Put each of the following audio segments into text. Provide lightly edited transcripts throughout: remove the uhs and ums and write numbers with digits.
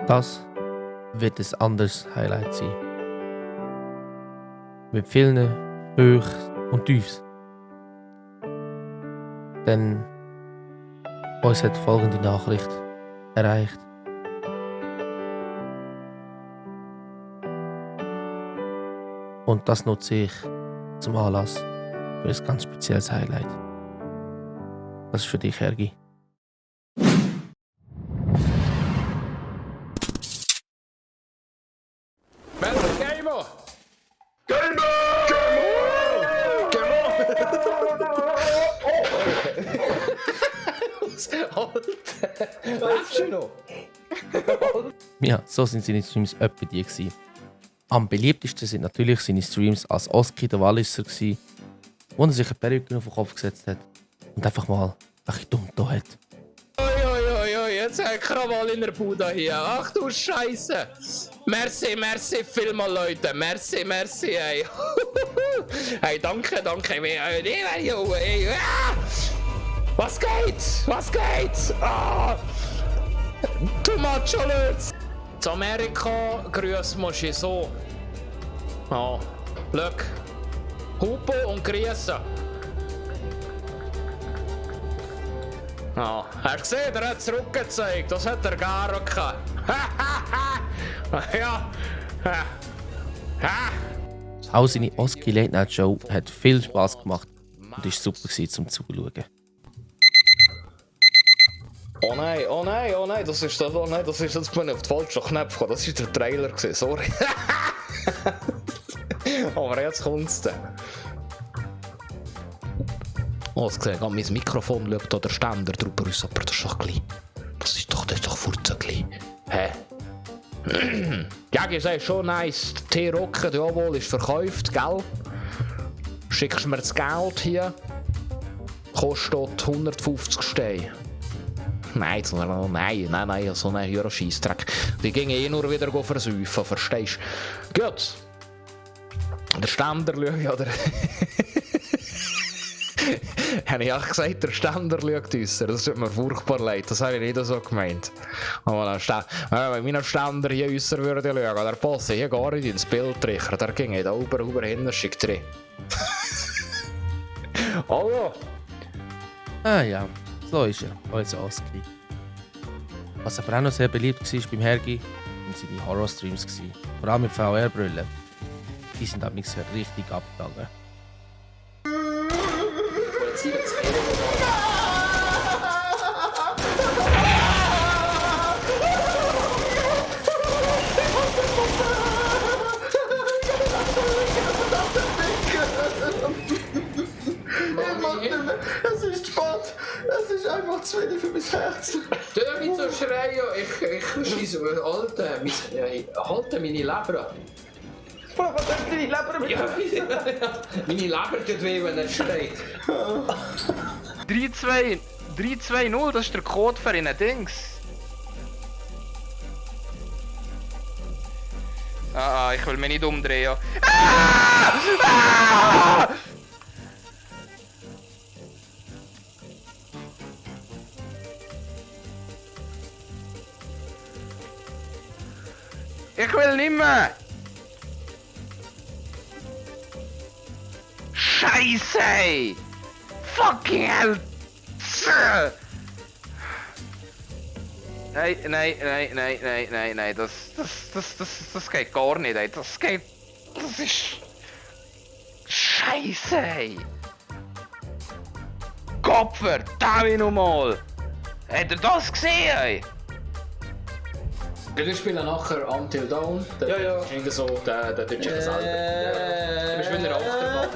Das wird ein anderes Highlight sein. Mit vielen Höchst und Tiefs. Denn uns hat folgende Nachricht erreicht. Und das nutze ich zum Anlass für ein ganz spezielles Highlight. Das ist für dich, Hergi. Gamer! Ja, so sind seine Streams etwa die gewesen. Am beliebtesten sind natürlich seine Streams als Oski der Walliser gewesen, wo er sich eine Perücke auf den Kopf gesetzt hat und einfach mal ein bisschen dumm da hat. Oi, jetzt hat Krawall in der Bude hier. Ach du Scheiße! Merci vielmal, Leute. Merci, ey. Hey, danke. Ey. Was geht? Ah! Too much alerts! Zu Amerika grüß musst du so. Oh, look. Hupo und grüßen. Oh, hast du gesehen, er hat zurückgezeigt. Das hat er gar gehabt. Ja. Auch seine Oski Late Night Show hat viel Spass gemacht und war super gewesen zum Zuschauen. Oh nein, das ist das jetzt bin ich auf den falschen Knopf gekommen. Das war der Trailer gewesen, sorry. Aber jetzt kommt's dann. Oh, jetzt sehe ich, mein Mikrofon schaut da der Ständer drüber raus, aber das ist doch klein. Das ist doch furzenklein. Hä? Ja, ich sage schon nice. Der T-Rocket, jawohl, ist verkauft, gell? Schickst mir das Geld hier. Kostet 150 Steine. Nein, so ein Euro-Scheissdreck. Die gingen nur wieder versäufen, verstehst du? Gut. Der Ständer schaut, oder? Habe ich auch gesagt, der Ständer schaut uns. Das tut mir furchtbar leid, das habe ich nicht so gemeint. Aber wenn meine Ständer hier uns würden schauen, der passe hier gar nicht ins Bild trichern, der ging da über hin, schickt drin. Hallo? Ah ja, so ist er, unser Oski. Was aber auch noch sehr beliebt war beim Hergi, waren seine Horror-Streams. Vor allem mit VR-Brillen. Die sind damals richtig abgegangen. Es ist spät. Es ist einfach zu wenig für mein Herz. Du darfst nicht so schreien. Ich schieße halte meine Leber. Was hat deine Leber mit? Ja, meine Leber tut weh, wenn er schreit. 3-2-0, das ist der Code für ihn Dings. Ich will mich nicht umdrehen. Ich will nicht mehr! Scheiße! Ey. Fucking hell! Nein, das geht gar nicht, ey. Das ist... Scheiße, ey! Kopfer, da bin ich nochmal! Habt ihr das gesehen, ey? Wir spielen nachher Until Dawn. Ja. Irgendwie so, der tut sich selber. Du bist wieder Achterbahn.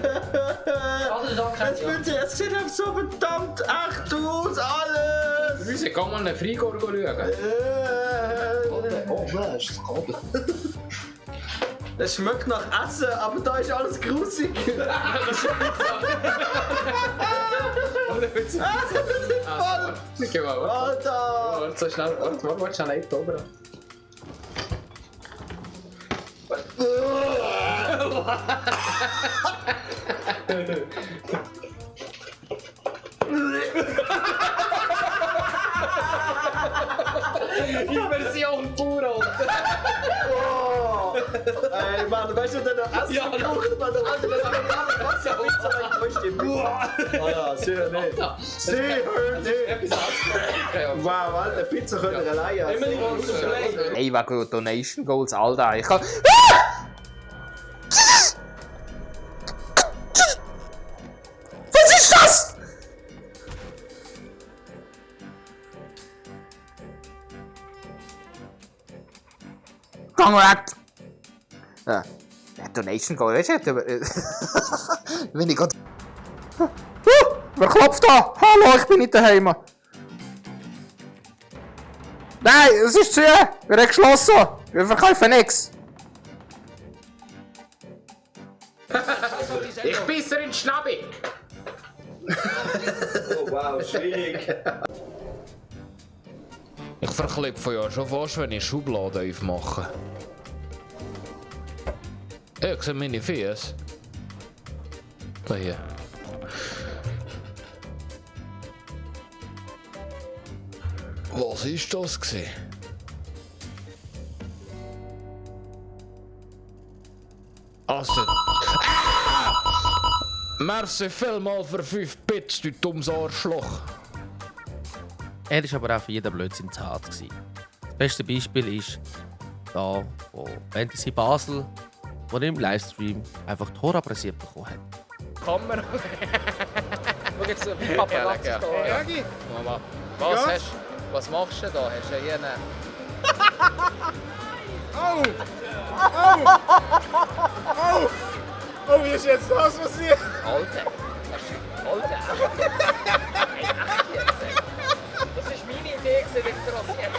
Es sieht einfach so verdammt echt aus, alles! Wir müssen mal einen Freigor schauen. Oh Mann, ist das kalt. Es schmeckt nach Essen, aber da ist alles grusig. Alter! Warte so schnell, warte schnell nicht oben. Inversion pur, Alter. Oh! Ey, Mann, weißt du, wenn du Essen gekocht, Mann, dann hast du das ganze Pizza weggemischt. Oh ja, sehr nett. Sehr nett. Wow, Alter, Pizza können wir alleine essen. Hey, wegen Donation Goals, Alter. Ich kann... Was ist das? Gang weg! Ja. Donation Goal, weißt du? Wenn ich gerade... Wer klopft da? Hallo, ich bin nicht daheim. Nein, es ist zu. Wir haben geschlossen. Wir verkaufen nichts. Ich bisse in den Schnabel. Oh wow, schwierig. Ich verklopfe ja schon fast, wenn ich Schubladen aufmache. Ich sehe meine Füße. Da hier. Was ist das gewesen? Also... Merci vielmal für 5 Bits, du dummes Arschloch. Er war aber auch für jeden Blödsinn zu hart. Das beste Beispiel ist da, wo Fantasy Basel, wo er im Livestream einfach die Haare abrasiert bekommen hat. Kammer. Schau jetzt, wie Paparazzi da. Jörgi? Mama, was machst du da? Hast du hier einen... Oh, wie ist jetzt das passiert? Alter! Das ist meine Idee, Victor Rasiert.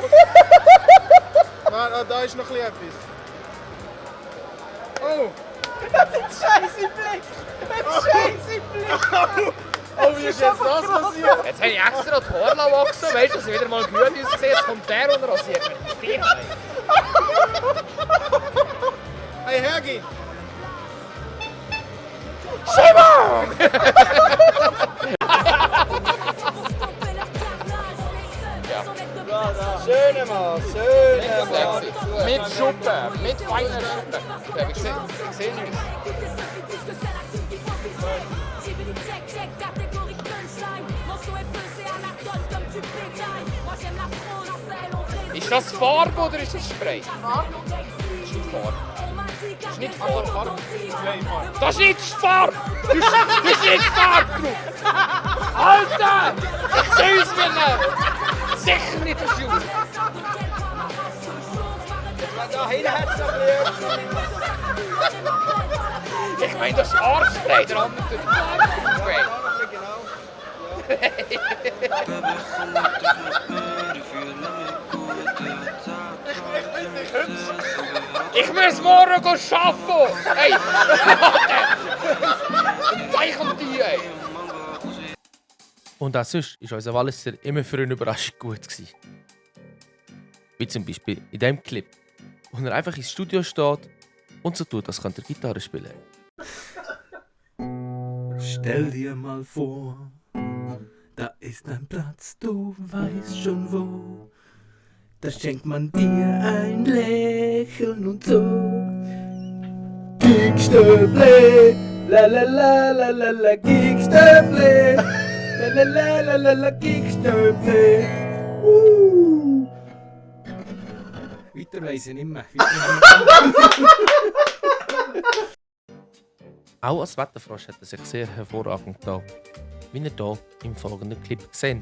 Mann, da ist noch etwas. Oh! Scheiße Blick! Scheiße Blick! Oh, wie ist jetzt das passiert? Jetzt habe ich extra die Haare wachsen, weißt du, dass ich wieder mal gut aussehe. Jetzt kommt der und rasiert mich. Hey, Hergi! Schöne Mann, schöne Mann! Mit Schuppen, mit feiner Schuppen. Ja, wie gesehen ist. Ist das Farbe oder ist das Spray? Farbe. Ist nicht Farbe. Das ist nicht Farbe. Das ist nicht Farbe! Das ist nicht Farbe! Alter! Ich seh's mir nicht! Sicher nicht das Jus! Da hinten hat es noch ein Ich meine, das ist Haarspray, der andere tut Farbe-Spray. Ich muss morgen arbeiten! Hey! Gleich kommt die, ey! Und auch sonst war unser Walliser immer für eine Überraschung gut gewesen. Wie zum Beispiel in diesem Clip, wo er einfach ins Studio steht und so tut, als könnte er Gitarre spielen. Stell dir mal vor, da ist ein Platz, du weißt schon wo. Da schenkt man dir ein Lächeln und so. Giegstöble, la la la la la la, Giegstöble, la la la la la la, Giegstöble. Weiter weiss ich nicht mehr. Auch als Wetterfrosch hat er sich sehr hervorragend getan, wie ihr hier im folgenden Clip seht.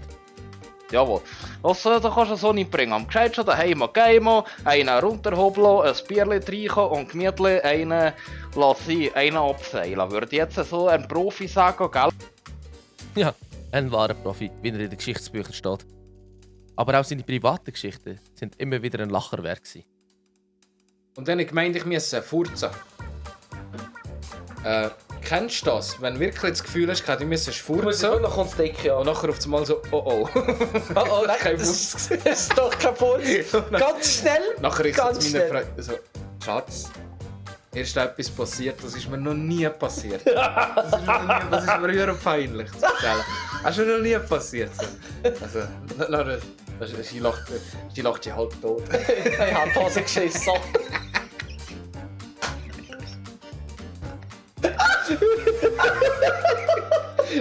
Jawohl. Also, da kannst du so nicht bringen. Am gescheit schon daheim gamen, einen runterhobeln, ein Bierchen trinken und gemütlich einen lassen, einen abseilen. Würde jetzt so ein Profi sagen, gell? Ja, ein wahrer Profi, wie er in den Geschichtsbüchern steht. Aber auch seine privaten Geschichten sind immer wieder ein Lacher wert gewesen. Und dann habe ich gemeint, ich müsse furzen. Kennst du das? Wenn du wirklich das Gefühl hast, du müsstest furzen. Und dann kommt das Decke an. Und nachher auf einmal so, oh oh. Oh, nein, Kein das Wurz. ist doch kaputt. Ganz schnell. Nachher ist Ganz es meine schnell. Frau so, Schatz, Ist da etwas passiert? Das ist mir noch nie passiert. Das ist mir wieder peinlich zu erzählen. Das ist mir noch nie passiert. Also, sie lacht sie halb tot. Ich hab die Hose geschissen.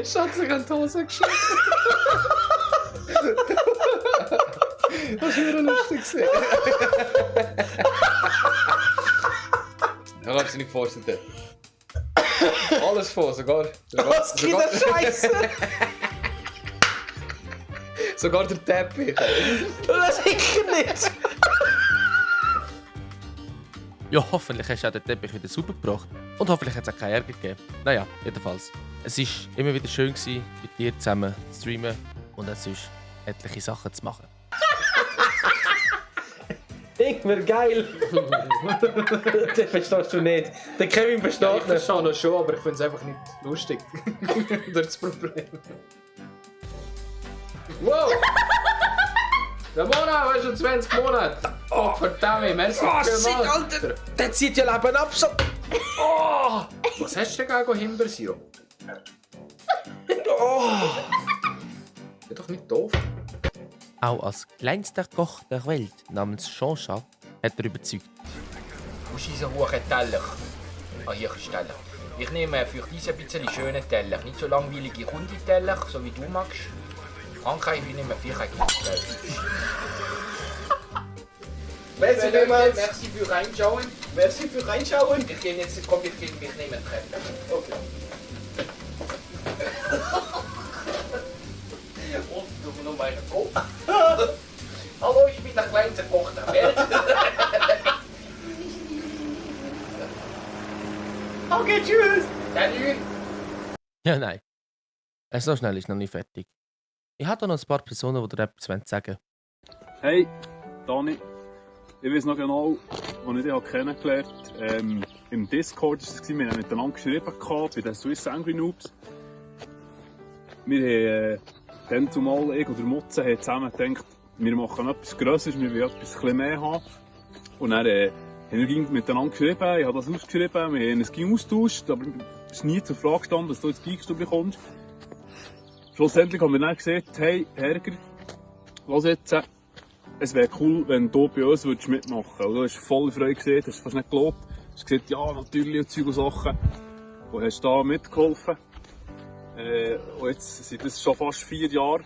Schatz, ich hab die Hose geschissen. Das war wieder lustig. Ich kann es nicht vorstellen. Alles vor, sogar Was geht der Scheiße? sogar der Teppich. Sicher nicht. Ja, hoffentlich hast du auch den Teppich wieder sauber gebracht. Und hoffentlich hat es auch keinen Ärger gegeben. Naja, jedenfalls. Es war immer wieder schön, mit dir zusammen zu streamen und es ist etliche Sachen zu machen. Ingwer, geil. Den verstehst du nicht. Den Kevin versteht Ich verstehe noch schon, aber ich finde es einfach nicht lustig. Das ist das Problem. Wow! Der Monat, weißt du, 20 Monate. Oh, verdammt, merci vielmals. Alter. Der zieht ja Leben ab. So. Oh. Was hast du denn gegen Himbeersirup? Oh. Ist doch nicht doof. Auch als kleinster Koch der Welt namens Jean-Jacques hat er überzeugt. Wo ist dieser hohe Teller? Ah, hier ist Teller. Ich nehme für diesen bisschen schönen Teller, nicht so langweilige Kundi-Teller, so wie du magst. Frankreich, wir nehmen viereckige Teller. Merci vielmals. Merci für reinschauen. Merci für reinschauen. Ich gehe jetzt, komm, wir nehmen Treppen. Okay. Und du noch meinen Kopf. Hallo, ich bin der kleinste Koch der Welt. Okay, tschüss. Salut. Ja, nein. So schnell ist noch nicht fertig. Ich habe da noch ein paar Personen, die dir etwas sagen Hey, Dani. Ich weiß noch genau, als ich dich kennengelernt habe. Im Discord war es, wir haben miteinander geschrieben bei den Swiss Angry Noobs. Wir haben dann zumal ich und der Mutze haben zusammen gedacht, wir machen etwas Grösseres, wir wollen etwas mehr haben. Und dann haben wir miteinander geschrieben, ich habe das ausgeschrieben, wir haben ein Game austauscht, aber es ist nie zur Frage gestanden, dass du ins Geekstube bekommst. Schlussendlich haben wir dann gesagt, hey, Herger, was jetzt? Es wäre cool, wenn du bei uns mitmachen würdest. Du hast voll Freude gesehen, hast fast nicht geglaubt. Du hast gesagt, ja, natürlich, und Zeug und Sachen. Und hast da mitgeholfen. Und jetzt sind es schon fast 4 Jahre,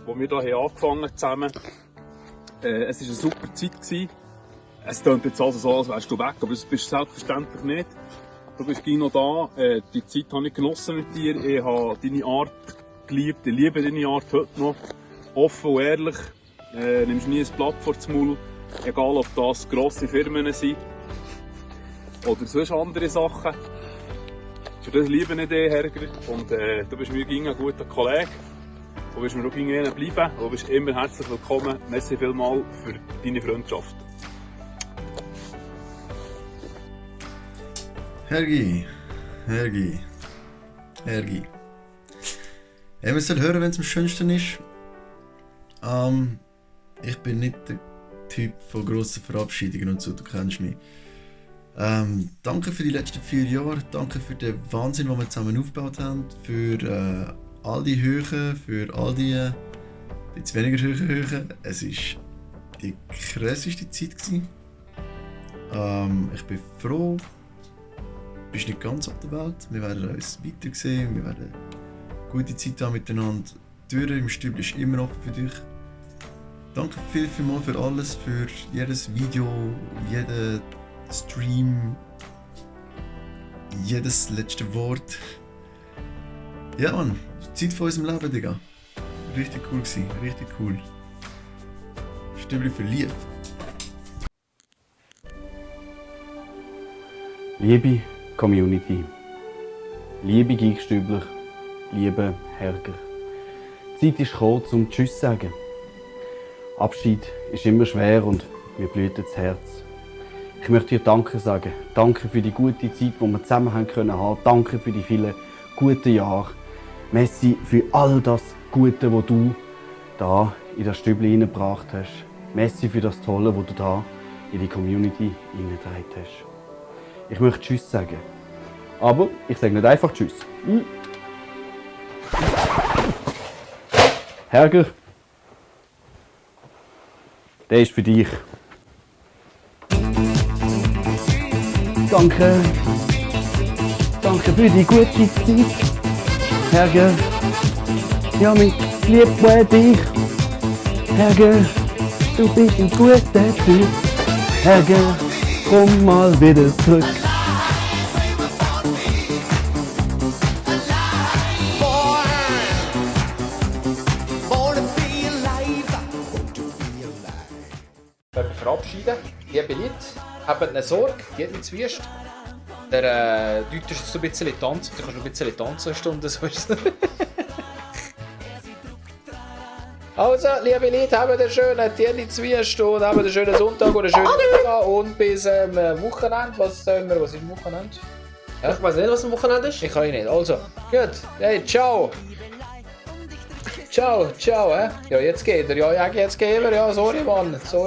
wo wir hier angefangen haben zusammen. Es war eine super Zeit gewesen. Es klingt jetzt also so, als wärst du weg, aber das bist du selbstverständlich nicht. Du bist noch da. Die Zeit habe ich genossen mit dir. Ich habe deine Art geliebt. Ich liebe deine Art heute noch. Offen und ehrlich. Nimmst nie ein Blatt vor den Maul, egal ob das grosse Firmen sind oder sonst andere Sachen. Für das liebe ich dich, Herger. Und du bist mir ein guter Kollege. Du bist mir auch bleiben. Du bist immer herzlich willkommen. Merci vielmals für deine Freundschaft. Hergi. Man soll hören, wenn es am schönsten ist. Ich bin nicht der Typ von grossen Verabschiedungen und so, du kennst mich. Danke für die letzten 4 Jahre, danke für den Wahnsinn, den wir zusammen aufgebaut haben, für all die Höhen, für all die jetzt weniger Höhen. Es war die krasseste Zeit gewesen. Ich bin froh, du bist nicht ganz auf der Welt, wir werden uns weiter sehen, wir werden eine gute Zeit haben miteinander. Die Tür im Stübli ist immer offen für dich. Danke vielmals für alles, für jedes Video, jeden Stream, jedes letzte Wort. Ja Mann, die Zeit von unserem Leben, Digga. Richtig cool gewesen, richtig cool. Stübli verliebt. Liebe Community, liebe Geekstübler, liebe Herger. Die Zeit ist gekommen, um Tschüss zu sagen. Abschied ist immer schwer und mir blüht das Herz. Ich möchte dir Danke sagen. Danke für die gute Zeit, die wir zusammen haben können. Danke für die vielen guten Jahre. Merci für all das Gute, was du da in das Stübli hineingebracht hast. Merci für das Tolle, was du da in die Community hineingetragen hast. Ich möchte Tschüss sagen. Aber ich sage nicht einfach Tschüss. Herger, der ist für dich. Danke. Danke für die gute Zeit. Herger, ja, mich liebt dich. Herger, du bist ein guter Typ. Herger, komm mal wieder zurück. Verabschieden. Liebe Leute, habt eine Sorge, geht nicht zu wüst. Der Deutsche ist so ein bisschen tanzen, du kannst noch ein bisschen tanzen, eine Stunde, so ist es. Also, liebe Leute, habt einen schönen Tag nicht zu wüst und habt einen schönen Sonntag und einen schönen Tag und bis Wochenende. Was sagen wir, was ist am Wochenende? Ja? Ich weiß nicht, was am Wochenende ist. Ich kann nicht. Also, gut. Hey, ciao. Ciao, ciao, Ja, jetzt geht er. Ja, jetzt gehen wir. Ja, sorry, Mann. Sorry.